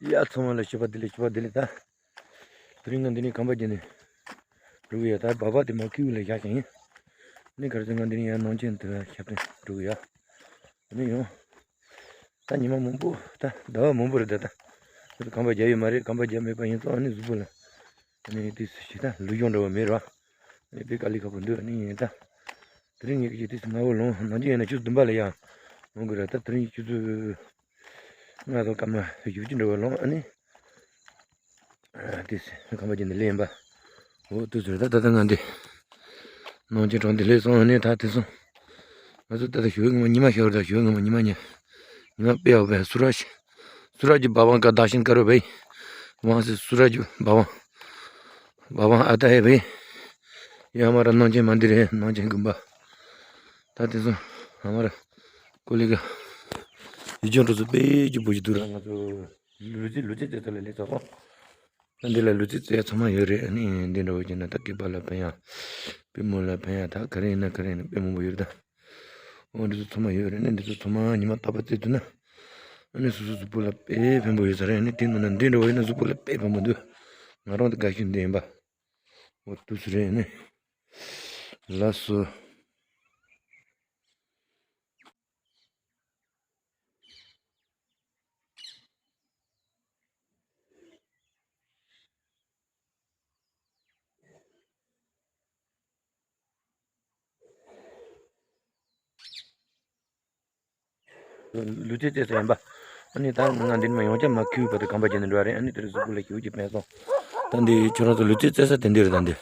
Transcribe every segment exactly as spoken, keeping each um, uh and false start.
ཡ་ཚང་མ་ལ་ཞུ་བ་བདེ་ལེགས། ཞུ་བ་བདེ་ལེགས། ད་དེ་རིང་ང་འདི་ནས་ཁང་པ་བརྒྱབ་ནས་འགྲོ་གི་ཡོད། ད་སྦག་སྦག་དེ་མར་ཁྱེའུ་ལ་བཞག་ཀྱང་ཡིན། ནི་ག་རེ་ཟེར་ང་འདི་ནས་ཡར་ནང་ཆེན་དུ་ཞབས་བརྟན་འགྲོ་གི་ཡོད། ཨ་ནི་ཡང་ད་ཉི་མ་མང་པོ། ད་ཟླ་བ་མང་པོ་རེད། ད་ད་ཁང་པ་བརྒྱབ་ཡོད་མ་རེད། ཁང་པ་བརྒྱབ་མེད་པ་ཡིན་ཙང་ཨ་ནི་གཟུགས་པོ་ལ་ཨ་ནི་དེ་སུ་ཞིག་ད་ལུས་སྦྱོང་འདྲ་བ་མེད་ར། ཨ་ནི་དཔེ་དཀའ་ལས་ཁག་པོ་འདུག་ཨ་ནི་ད་དེ་རིང་ངས་ཀྱི་དེ་སུ་ང་བོ་ལོང་ནང་ཆེན་ཡིན་ན་ཆུ་ཚོད་བདུན་པ་ལ་ཡང་ལོང་གི་ར། ད་དེ་རིང་ཆུ་ཚོད་ལྔ་དང་སྐར་མ་བཞི་བཅུ་འདྲ་བ་ལོང་། ཨ་ནི་ཨ་དེ་སུ་ཁང་པ་བརྒྱབ་ནས་སླེབས་ཡིན་པ། འོ་དུས་ཚོད་ད་ད་ལྟ་ང་འདི་ནང་ཆེན་གྲོང་སྡེ་སླེབས་སོང་། ཨ་ནི་ད་དེ་སོང་། ང་ཚོ་ད་ལྟ་ཞོགས་ཀྱི་ཉི་མ་ཤར་བ་དང་ཞོགས་ཀྱི་ཉི་མ་ཉི་མ་ཉི་མ་དཔེ་ཡག་པས། སུ་ར་ཤི་སུ་ར་ཇི་བ་བང་ཀ་ད་ཤིན་ཀ་རོ་བེ་ཝང་སི་སུ་ར་ཇི་བ་བང་བ་བང་ཨ་ད་ཧེ་བེ། ཡ་མ་ར་ནང་ཆེན་མ་འདི་རེད། ནང་ཆེན་དགོན་པ། ད་དེ་སོང་། ཨ་མ་ར་ཀོ་ལི་ག་ཡི་ཅང་འགྲོ་ཚོ་དཔེ་ཀྱི་བུ་ཞིག་འདུག་ར། ང་ཚོ་ལུས་རྩལ་ལུས་རྩལ་རྩེད་ས་ལ་སླེབས་ཚར་སོང་། ད་འདི་ལ་ལུས་རྩལ་རྩེ་ཡ་ཚང་མ་ཡོད་རེད། ཨ་ནི་འདི་འདྲ་བོ་བྱས་ན་ད་སྐེད་པ་ལ་ཕན་ཡ། པུས་མོ་ལ་ཕན་ཡ། ད་ག་རེ་ཡིན་ན་ག་རེ་ཡིན་ན་དཔེ་མང་པོ་ཡོད་རེད་ད། འོ་འདི་ཚོ་ཚང་མ་ཡོད་རེད། ཨ་ནི་འདི་ཚོ་ཚང་མ་ཉི་མ་རྟག་པར་རྩེ་ཐུབ་ན་ཨ་ནི་སོ་སོ་གཟུགས་པོ་ལ་དཔེ་ཕན་པོ་ཡོད་ས་རེད། ཨ་ནི་དེ་མིན་ན་འདི་འདྲ་བོ་ཡིན་ན་གཟུགས་པོ་ལ་དཔེ་ཕན་པོ་འདུག་ང་རང་དེ་དགའ་ཤོས་འདི་ཡིན་པ། འོ་དུས་སུ་རེད། ཨ་ནི་ལགས་སོ། ལུས་རྩལ་རྩེ་ས་ཡིན་པ། ཨ་ནི་ད་ང་འདི་ནས་མར་ཡང་བསྐྱར་མར་ཁྱེའུ་བར་དུ་ཁང་པ་བརྒྱབ་ནས་འགྲོ་བ་རེད། ཨ་ནི་དེ་རིང་གཟུགས་པོ་ལ་ཁྱེའུ་གཅིག་ཕན་སོང་། ད་འདི་ཁྱོད་རང་ཚོ་ལུས་རྩལ་རྩེ་ས་དེ་འདི་རེད། ད་འདི་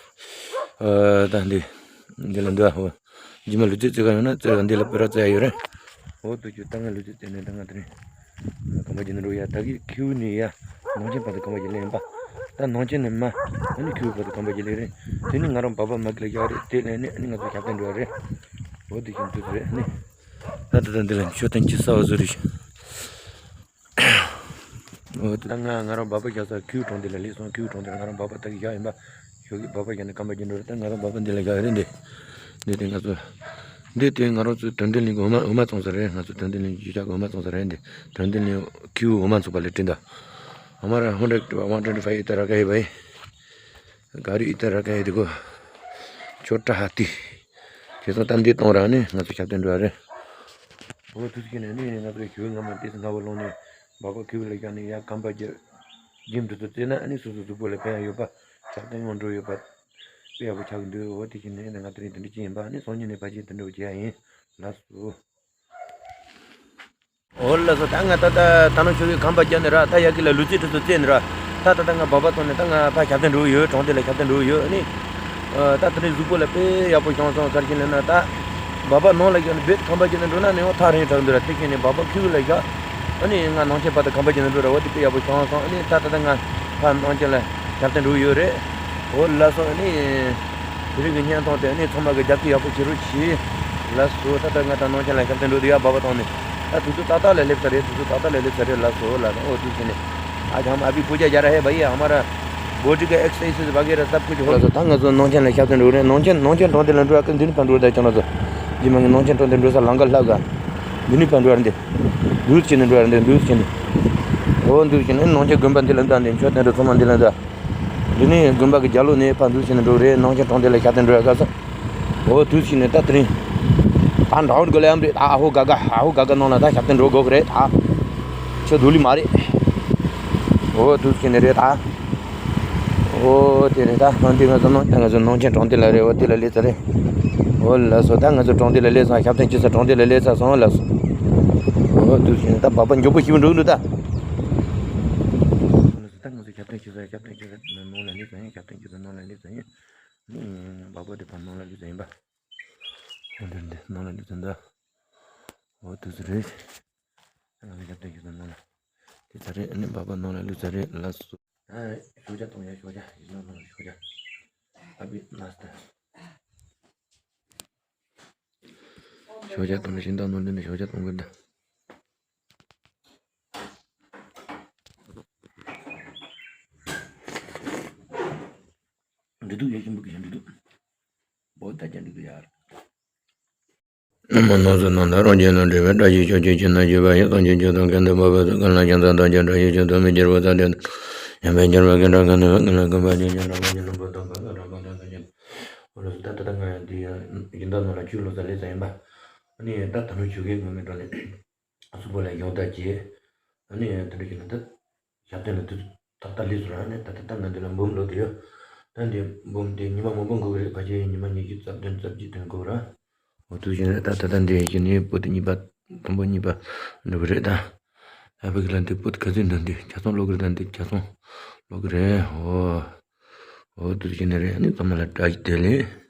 ཨ་ད་འདི་འདི་ལ་འདུག་ཨ། ཧོ་རྗེས་མ་ལུས་རྩལ་རྩེ་ག་ཡོང་ན་རྩེ་ག་འདི་ལ་སྤེ་ར་རྩེ་ཡ་ཡོད་རེད། འོ་དུ་ཁྱོད་ད་ང་ལུས་རྩལ་རྩེ་ནས་ད་ང་དེ་རིང་ཁང་པ་བརྒྱབ་ནས་འགྲོ་ཡ། ད་གི་ཁྱེའུ་ནས་ཡ་ནང་ཆེན་བར་དུ་ཁང་པ་བརྒྱབ་ལེ་ཡིན་པ། ད་ནང་ཆེན་ནས་མར་ཨ་ནི་ཁྱེའུ་བར་དུ་ཁང་པ་བརྒྱབ་ལེ་རེད། དེ་ནི་ང་རང་སྦག་སྦག་མ་གི་ལ་བཞག་རེད། དེ་ལས་ནི་ཨ་ནི་ང་ཚོ་ཞབས་བརྟན་འགྲོ་ཡ་རེད། འོ་དེ་བཞིན་དུ་རེད། ཨ་ནི་ད་ད་ད་འདི་ལ་མཆོད་རྟེན་ཅི་གསར་བ་བཟོ་རེད། འོ་ད་ང་ང་རང་སྦག་སྦག་བཞག་ས་ཁྱེའུ་གྲོང་སྡེ་ལ་སླེབས་སོང་། ཁྱེའུ་གྲོང་སྡེ་ལ་ང་རང་སྦག་སྦག་ད་གི་བཞག་ཡིན་པ། ཞོགས་ཀྱི་སྦག་སྦག་བཞག་ནས་ཁང་པ་བརྒྱབ་འགྲོ་རེད། ད་ང་རང་སྦག་སྦག་འདི་ལ་བཞག་ཡོད་རེད། འདི་འདི་དེ་ང་ཚོ་འདི་དེ་ང་རང་ཚོའི་དོན་ལྡན་གླིང་གི་འོ་མ་འོ་མ་བཙོང་ས་རེད། ང་ཚོ་དོན་ལྡན་གླིང་ཡུལ་ལྗོངས་ཀྱི་འོ་མ་བཙོང་ས་རེད། འདི་དོན་ལྡན་གླིང་ཁྱེའུ་འོ་མ་བཙོང་པ་ལས་བྲིས་འདུག་ཨ་མ་ར་ཧོན་ཌ་ཝན་ཊོན་ཊི་ཕའི་ཡི་ཏ་ར་ཀ་ཧེ་བའི། ག་རེ་ཡི་ཏ་ར་ཀ་ཡི་དེ་གོ། ཆོ་ཏྲ་ཧ་ཏི། དེ་ཚོ་ད་འདི་གཏོང་ར་ནི་ང་ཚོ་ཞབས་བརྟན་འགྲོ་བ་རེད། འོ་དུས་ཀྱི་ནས་ནི་ང་ཚོ་ཞོགས་སྔ་མ་དེ་སྔ་བོ་ལོང་ནས་སྦག་སྦག་ཁྱེའུ་ལ་བཞག་ནས་ཡར་ཁང་པ་བརྒྱབ། འགྲོ་ཚོ་རྩེ་ན་ཨ་ནི་སོ་སོ་གཟུགས་པོ་ལ་ཕན་ཡ་ཡོད་པ། ཞབས་བརྟན་ཡོང་འགྲོ་ཡོད་པ། དཔེ་ཡག་པོ་ཆགས་ཀྱི་འདུག་འོ་དེ་བཞིན་ནས་ང་དེ་རིང་དེ་འདྲ་ཅིག་ཡིན་པ། ཨ་ནི་སང་ཉིན་ནས་ཕལ་ཆེར་དེ་འདྲ་བྱེད་ཡ་ཡིན། ལགས་སོ། འོ་ལགས་སོ། ད་ང་ད་ད་ད་ནང་ཆོས་ཀྱི་ཁང་པ་བརྒྱབ་ནས་ར། ད་ཡ་གི་ལ་ལུས་རྩལ་དེ་ཚོ་རྩེ་ནས་ར། ད་ད་ད་ང་སྦག་སྦག་བཏང་ནས་ད་ང་ཕར་ཞབས་བརྟན་འགྲོ་གི་ཡོད། གྲོང་སྡེ་ལ་ཞབས་བརྟན་འགྲོ་གི་ཡོད། ཨ་ནི་ད་དེ་རིང་གཟུགས་པོ་ལ་དཔེ་ཡག་པོ་བྱུང་སོང་། ག་རེ་བྱས་ནས་ན་ད་སྦག་སྦག་ནང་ལ་བརྒྱབ་ནས་རྦད་ཁང་པ་བརྒྱབ་ནས་འགྲོ་ན་ནི་འོ་ཐག་རིང་དྲགས་འདུག་ར། དེ་བྱས་ནས་སྦག་སྦག་ཁྱེའུ་ལ་བཞག་ཨ་ནི་ང་ནང་ཆེན་བར་དུ་ཁང་པ་བརྒྱབ་ནས་འགྲོ་ར། འོ་དེ་དཔེ་ཡག་པོ་བྱུང་སོང་། ཨ་ནི་ད་ད་ད་ང་ཕར་ནང་ཆེན་ལ་ཞབས་བརྟན་འགྲོ་གི་ཡོད་རེད། འོ་ལགས་སོ། ཨ་ནི་དེ་རིང་གི་བརྙན་ཐུང་དེ་ཨ་ནི་ཚང་མ་གི་རྒྱབ་སྐྱོར་ཡག་པོ་བྱེད་རོགས་གྱིས། ལགས་སོ། ད་ལྟ་ང་ད་ནང་ཆེན་ལ་ཞབས་བརྟན་འགྲོ་དུས་ཡར་སྦག་སྦག་བཏང་ནས་ད་དུས་ཚོད་ཏག་ཏག་ལ་སླེབས་ཚར་རེད། དུས་ཚོད་ཏག་ཏག་ལ་སླེབས་ཚར་རེད། ལགས་སོ་ལགས་སོ། འོ་དུས་ཚོད་ནས་ཨ་ཅག་ཨ་བི་པུ་ཇ་ཇ་ར་ཧེ་བྷ་ཡི་ཧ་མ་ར་བོ་ཌི་ཀ་ཨེག་སར་སའི་སི་བ་གེ་ར་སབ་ཀུ་ཅི་ཧོ། ལགས་སོ། ད་ང་ཚོ་ནང་ཆེན་ལ་ཞབས་བརྟན་འགྲོ་རེད། ནང་ཆེན་ནང་ཆེན་གྲོང་སྡེ་ལ་འགྲོ་ཡ་ཀི་འདི་ནི་ཕར་འགྲོ་རེད། ད་ཅོ་ན་ཚོ་འདི་མ་ངའི་ནང་ཆེན་གྲོང་སྡེ་འགྲོ་ས་ལམ་ཁ་ལྷག་ག་འདི་ནི་ཕར་འགྲོ་ཡ་འདི་འདུག་བྱས་ནས་འགྲོ་ཡ་འདི་འདུག་བྱས་ནས། འོ་འདུག་བྱས་ནས་ནང་ཆེན་དགོན་པ་འདི་ལ་འདུག་འདི་མཆོད་རྟེན་འདྲ་ཚང་མ་འདི་ལ་འདུག་འདི་ནི་དགོན་པ་གི་རྒྱབ་ལོགས་ནས་ཕར་འདུག་བྱས་ནས་འགྲོ་རེད། ནང་ཆེན་གྲོང་སྡེ་ལ་ཞབས་བརྟན་འགྲོ་ཡ་ག་ས། འོ་འདུག་བྱས་ནས་ད་དེ་རིང་ད་འདྲ་བོ་དགོས་ལ་ཡམ་རེད། ད་ཨ་ཧོ་ག་ག་ཨ་ཧོ་ག་ག་ནང་ལ་ད་ཞབས་བརྟན་འགྲོ་དགོས་གི་རེད། ད་ཁྱོད་འདུག་ལི་མ་རེད། འོ་འདུག་བྱས་ནས་རེད་ད། འོ་དེ་རེད་ད། ཨ་འདི་ང་ཚོ་ནང་ང་ཚོ་ནང་ཆེན་གྲོང་སྡེ་ལ་རེད། འོ་དེ་ལ་སླེབས་ཚར་རེད། འོ་ལགས་སོ། ད་ང་ཚོ་གྲོང་སྡེ་ལ་སླེབས་སོང་། ཞབས་བརྟན་བྱེད་ས་གྲོང་སྡེ་ལ་སླེབས་ཚར་སོང་། ལགས་སོ། འོ་འདུག་བྱས་ནས་ད་སྦག་སྦག་མགྱོགས་པོ་ཞིག་འགྲོ་གི་འདུག་ད། ད་ང་ཚོ་ཞབས་བརྟན་བྱེད་ས་ཞབས་བརྟན་བྱེད་ས་ནང་ལ་སླེབས་ཚར་ཡིན། ཞབས་བརྟན་བྱེད་ས་ནང་ལ་སླེབས་ཚར་ཡིན། ཨ་ནི་སྦག་སྦག་དེ་ཕར་ནང་ལ་སླེབས་ཚར་ཡིན་པ། འོ་འདིར་འདི་ནང་ལ་སླེབས་ཚར་འདུག་འོ་དེ་ཚོ་རེད། ང་ཚོ་ཞབས་བརྟན་བྱེད་ས་ནང་ལ་སླེབས་ཚར་རེད། ཨ་ནི་སྦག་སྦག་ནང་ལ་སླེབས་ཚར་རེད། ལགས་སོ། ཨ་ཤོག་བྱ་གཏོང་ཡ། ཤོག་བྱ་ཡིན་ནོ་ནོ་ཤོག་བྱ། ཨ་བི་མ་སྟ། ཤོག་བྱ་གཏོང་ན་ཤིང་ཏང་ནོར་འདི་ནས་ཤོག་བྱ་གཏོང་གི་འདུག་འདི་འདུག་ཡ་ཞིམ་པོ་གི་ཞིམ་འདི་འདུག་འོ་ད་ཅན་འདི་འདུག་ཡ། ན་མོ་ནོ་སི་ནང་ད་རང་རྒྱལ་ལ་འབྲེལ་བའི་བཀྲ་ཤིས་ཕྱོགས་ཀྱི་ཕྱི་ནང་བཞི་པ་ཡི་སངས་རྒྱས་ཆོས་དང་མཁན་ཏུ་འབབ་པ་སོགས་ཀུན་ལ་ཕྱག་འཚལ་བདག་ཀྱང་བཀྲ་ཤིས་ཆོས་དང་མི་འགྱུར་བ་ས་དེ་དང་ཡང་པའི་ཁྱད་མཚར་དང་བཅས་གྲགས་ཁ་ནས་ཀུན་ལ་གོམས་པ་ཆོས་ཀྱང་གྲགས་པ་ཉིད་ལ་འབུལ་དང་གང་ལ་གྲགས་པ་དང་སངས་རྒྱས་འོ་ལོ་ད་ད་ལྟ་ང་འདི་ཡང་སྦྱིན་བདག་ནང་ལ་ཆོས་ལོ་ཙཱ་ལེ་ཙཱ་ཡིན་པ། ཨ་ནི་ད་ད་ནུ་ཆོས་ཀའི་ངོ་མི་འགྲོ་ནས། གསུམ་པོ་ལ་ཡོང་ད་ཅེས། ཨ་ནི་དེ་འདྲ་བྱས་ན་ད། ཞབས་བརྟན་ལ་དུས་ཏག་ཏག་སླེབས་སོང་ར་ནི་ད་ལྟ་ད་ང་འདི་ལ་འབུམ་ལོ་དེ་ཡོད། ད་འདི་འབུམ་དེ་ཉི་མ་མང་པོ་འགོར་གི་རེད། ཕལ་ཆེར་ཉི་མ་ཉི་ཤུ་རྩ་བདུན་རྩ་བརྒྱད་དེ་འགོར་ར། འོ་དུས་ཀྱི་ནི་ད་ད་ལྟ་འདི་ཡི་ནི་པོ་ཏི་གཉིས་པ། དང་པོ་གཉིས་པ་འགྲོ་གི་རེད་ད། ཨ་ཕ་གི་ལ་འདི་པོ་ཏི་ག་ཚོད་འདུག་འདི་ཆ་ཚང་ཀློག་གི་རེད་ད། འདི་ཆ་ཚང་ཀློག་གི་རེད། འོ། འོ་དུས་ཀྱི་ནི་རེད། ཨ་ནི་ཚང་མ་ལ་བཀྲ་ཤིས་བདེ་ལེགས།